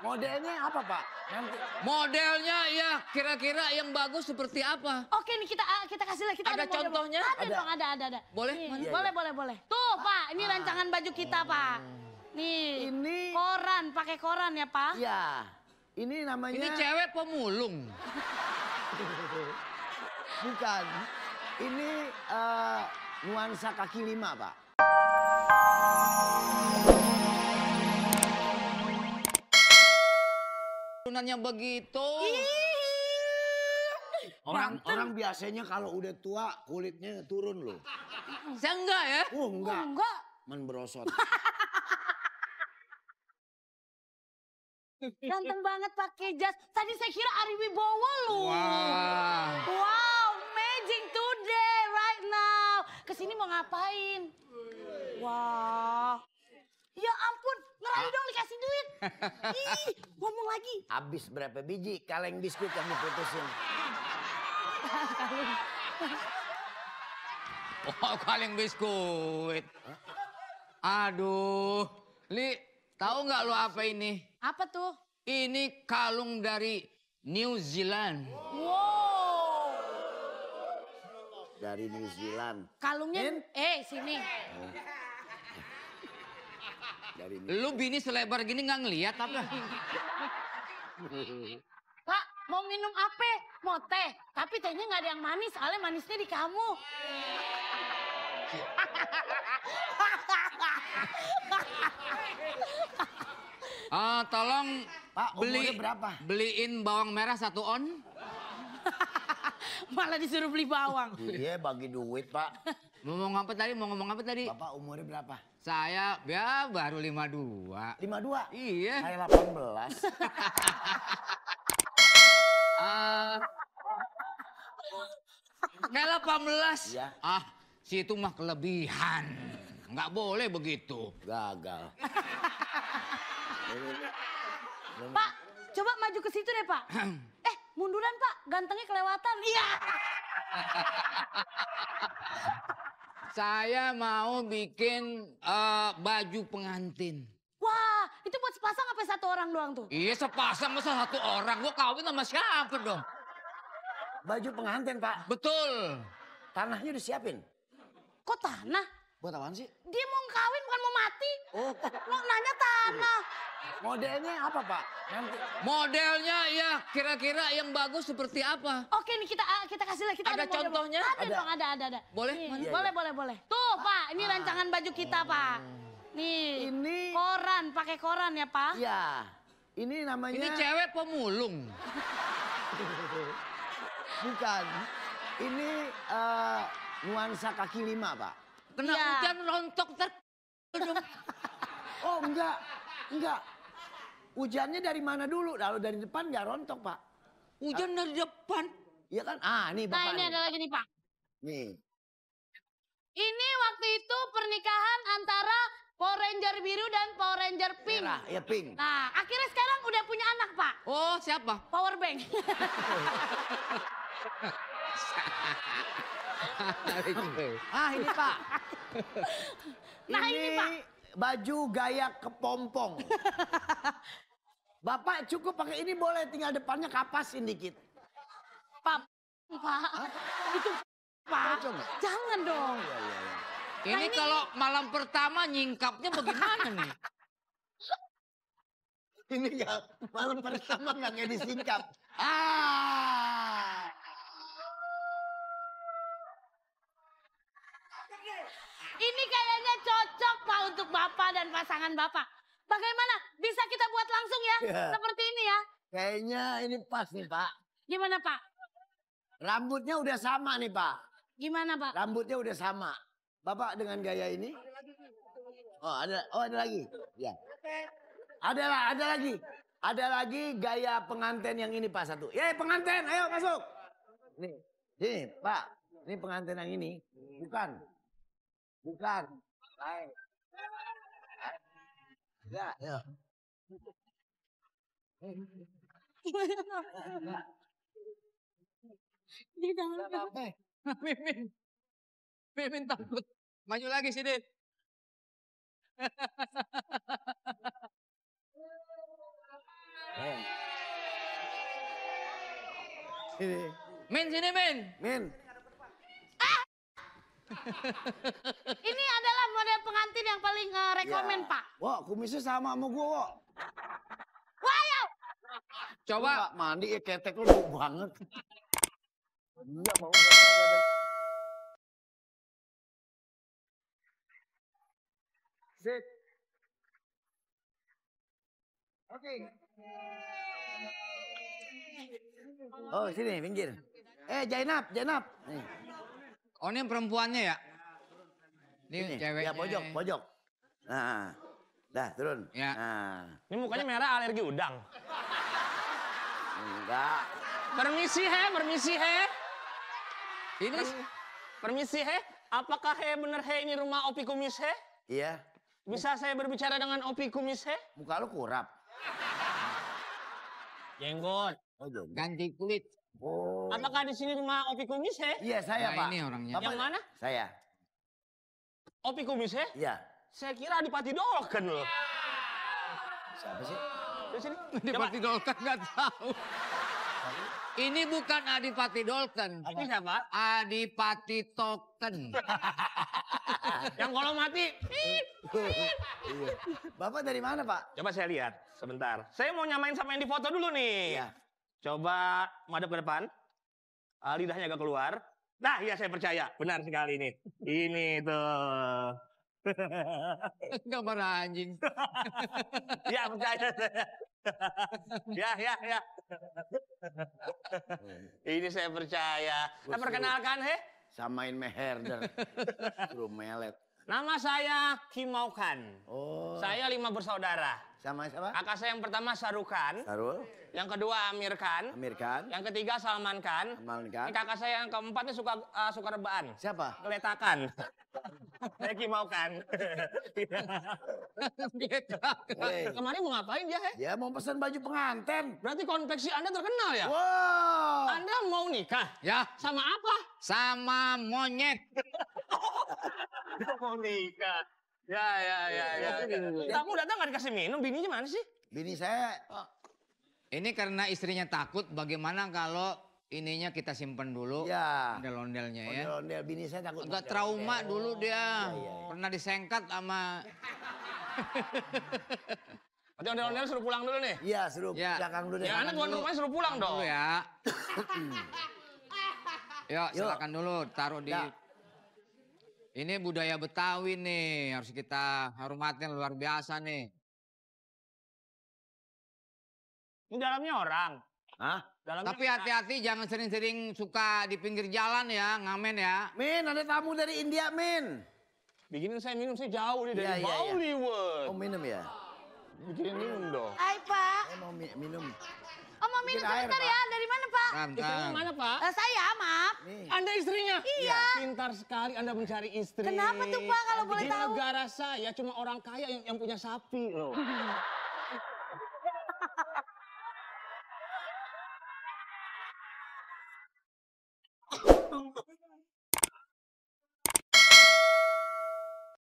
Modelnya apa, Pak? Nanti. Modelnya ya kira-kira yang bagus seperti apa? Oke nih kita kasih lah. Kita Ada contohnya? Ada dong, ada. Boleh? Nih, boleh. Tuh Pak, ini rancangan baju kita Pak. Nih, Ini koran, pakai koran ya Pak. ya. Ini namanya. Ini cewek pemulung. Bukan. Ini nuansa kaki lima, Pak. Turunannya begitu. Orang biasanya kalau udah tua kulitnya turun loh. Saya enggak ya. Enggak. Enggak. Berosot. Ganteng banget pakai jas. Tadi saya kira Ari Wibowo loh. Wah. Amazing today, right now. Kesini mau ngapain? Wah. Ya ampun, ngerayu dong dikasih duit. Ih, ngomong lagi. Habis berapa biji kaleng biskuit yang diputusin? Oh, kaleng biskuit. Aduh, Li, tahu nggak lo apa ini? Apa tuh? Ini kalung dari New Zealand. Wow. Dari New Zealand. Kalungnya, sini. Dari New... Lu bini selebar gini nggak ngeliat apa? Pak, mau minum apa? Mau teh. Tapi tehnya nggak ada yang manis, soalnya manisnya di kamu. Tolong Pak, umurnya berapa? Beliin bawang merah 1 on. Malah disuruh beli bawang. Iya, bagi duit, Pak. Mau ngomong apa tadi? Bapak umurnya berapa? Saya ya baru 52. 52? Iya. Saya 18. Kayak 18. Iya. Situ mah kelebihan. Nggak boleh begitu. Gagal. Pak, coba maju ke situ deh, Pak. Munduran, Pak. Gantengnya kelewatan. Iya. Saya mau bikin baju pengantin. Wah, itu buat sepasang apa 1 orang doang tuh? Iya, sepasang masa 1 orang. Gua kawin sama siapa dong? Baju pengantin, Pak. Betul. Tanahnya disiapin. Kok tanah? Buat apaan sih? Dia mau kawin bukan mau mati. Oh, Mau nanya tanah. modelnya apa, Pak? Nanti. Modelnya ya kira-kira yang bagus seperti apa? Oke nih kita kasih lah. Kita Ada model. contohnya? Ada dong, ada. Boleh? Nih, Mana? boleh. Tuh Pak, ini rancangan baju kita Pak. Nih, Ini koran, pakai koran ya Pak. ya. Ini namanya. Ini cewek pemulung. Bukan. Ini nuansa kaki lima, Pak. Kena Iya. hujan rontok dong. Oh, enggak. Hujannya dari mana dulu? Kalau dari depan nggak rontok, Pak. Hujan dari depan. Iya kan? Nih Nah Bapak. ini ada lagi nih Pak. Nih. Ini waktu itu pernikahan antara Power Ranger biru dan Power Ranger pink. Merah, ya pink. Nah akhirnya sekarang udah punya anak Pak. Oh, siapa? Power bank. Ini Pak. Nah, ini, Pak. Baju gaya kepompong. Bapak cukup pakai ini boleh, tinggal depannya kapasin dikit. Pak. Itu Pak. Coba. Jangan dong. Ini kalau malam pertama nyingkapnya bagaimana nih? Ini nggak malam pertama nggak kayak disingkap. Ini kayaknya cocok Pak untuk Bapak dan pasangan Bapak. Bagaimana? Bisa kita buat langsung ya? Ya. Seperti ini ya? Kayaknya ini pas nih, Pak. Gimana Pak? Rambutnya udah sama nih, Pak. Gimana Pak? Rambutnya udah sama. Bapak dengan gaya ini. Ada lagi. Ya. Ada lagi. Ada lagi gaya pengantin yang ini, Pak, satu. Pengantin, ayo masuk. Nih, Pak. Ini pengantin yang ini. Bukan. Lain. Ya. Dia jangan. Mimin takut. Maju lagi sini. Sini. Min, sini Min. Min. Ini adalah model pengantin yang paling rekomen, Ya. Pak. Wah, kumisnya sama gua, Wok. Wah, ya. Lu Coba. nggak mandi ya ketek lu bau banget. Iya, mau Sit. Oke. Oh, sini pinggir. Jainab. Nih. Oh ini perempuannya ya? Ini Sini. ceweknya. Ya, pojok. Nah. Dah, turun. Ya. Nah. Ini mukanya merah alergi udang. Enggak. Permisi he. Ini Permisi he. Apakah he bener he ini rumah Opi Kumis he? Iya. Bisa saya berbicara dengan Opi Kumis he? Muka lu kurap. Jenggot. Oh, jadi. ganti kulit. Oh. Apakah di sini rumah Opi Kumis he? Iya, saya, Nah, Pak. ini orangnya. Bapak- Yang mana? Saya. Opi Kumis he? Iya. Saya kira Adipati Dolken loh. Siapa sih? Di sini. Adipati Dolken nggak tahu. Ini bukan Adipati Dolken. Ini siapa? Adipati Token. Yang kalau mati. Iya. Bapak dari mana, Pak? Coba saya lihat sebentar. Saya mau nyamain sama yang di foto dulu nih. Iya. Coba madep ke depan. Lidahnya agak keluar. Nah, iya saya percaya. Benar sekali ini. Ini tuh. Gambar anjing. Ya, percaya saya. Ya. Ini saya percaya. Nah, perkenalkan, he. Samain meherder. Suruh melet. Nama saya Kimaukan. Oh. Saya 5 bersaudara. Sama siapa? Kakak saya yang pertama Sarukan. Sarul. Yang kedua Amir Khan. Amir Khan. Yang ketiga Salman Khan. Salman Ini Khan. kakak saya yang keempatnya suka rebaan. Siapa? Geletakan. Saya Kimaukan. Hei. Kemarin mau ngapain dia, he? Dia mau pesan baju pengantin. Berarti konveksi Anda terkenal ya? Wow. Anda mau nikah? Ya, Sama apa? sama monyet. Mau nikah. Ya. Kamu datang nggak dikasih minum? Bininya mana sih? Bini saya. Ini karena istrinya takut, bagaimana kalau ininya kita simpen dulu. Ya. Ondel-ondelnya ya. Ondel-ondel bini saya takut. Agak trauma dulu dia. Iya. Pernah disengkat sama... Nanti ondel-ondel suruh pulang dulu nih. Iya, suruh Ya. belakang dulu deh. Ya, Anda tuan rumahnya suruh pulang dong. Dulu ya. Yuk, silakan dulu taruh di... Ya. Ini budaya Betawi nih, harus kita hormatin luar biasa nih. Ini dalamnya orang. Hah? Dalamnya Tapi hati-hati jangan sering-sering suka di pinggir jalan ya, ngamen ya. Min, ada tamu dari India, Min. Bikinin saya minum, saya jauh nih dari Iya, iya, iya. Bollywood. Oh, minum ya? Bikinin minum dong. Hai, Pak. Saya mau minum. Oh, mau minum Bikin air, sebentar ya. Pak. Dari mana, Pak? Istrinya mana, Pak? Saya, maaf. Nih. Anda istrinya? Iya. Pintar sekali Anda mencari istri. Kenapa tuh, Pak, kalau boleh Di tahu? negara saya cuma orang kaya yang punya sapi loh.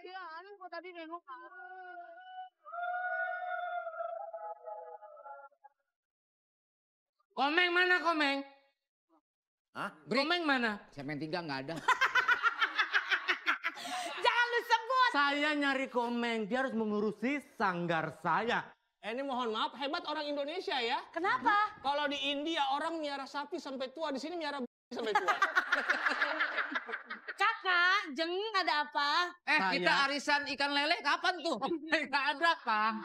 Iya, aneh kok tadi nengok. Komeng mana Komeng? Hah? Komeng mana? Semen 3 nggak ada. Jangan lu sebut. Saya nyari Komeng, dia harus mengurusi sanggar saya. Ini mohon maaf, hebat orang Indonesia ya. Kenapa? Kalau di India orang miara sapi sampai tua, di sini miara sampai tua. Kakak, Jeng, ada apa? Kita arisan ikan lele kapan tuh? Nggak ada, Kang.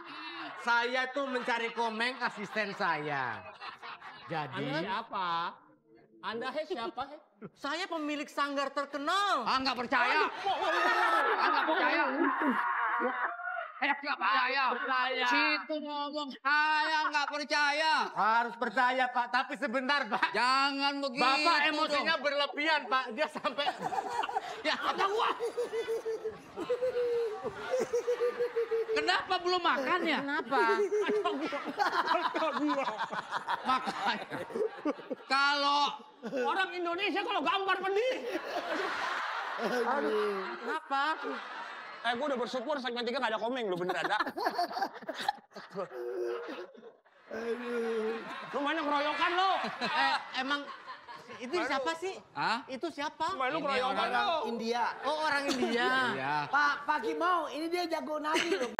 Saya tuh mencari Komeng asisten saya. Anda Jadi, siapa? Anda siapa? saya pemilik sanggar terkenal. Ah, nggak percaya. Ah, nggak percaya. Nggak percaya. Percaya. Situ ngomong, saya nggak percaya. Harus percaya, Pak. Tapi sebentar, Pak. Jangan begitu. Bapak emosinya dong. berlebihan, Pak. Dia sampai... Ya, kata gua. Kenapa belum makan ya? Kenapa? Makanya. Kalau Orang Indonesia kalau gambar pedih. Kenapa? Gue udah bersyukur segmen 3 gak ada Komeng lu bener ada. Lu mainnya keroyokan lo. Emang itu siapa sih? Hah? Itu siapa? Main lu Ini keroyokan Orang lo. India. Oh, orang India. Iya. Pak Kimau, ini dia jago nari loh.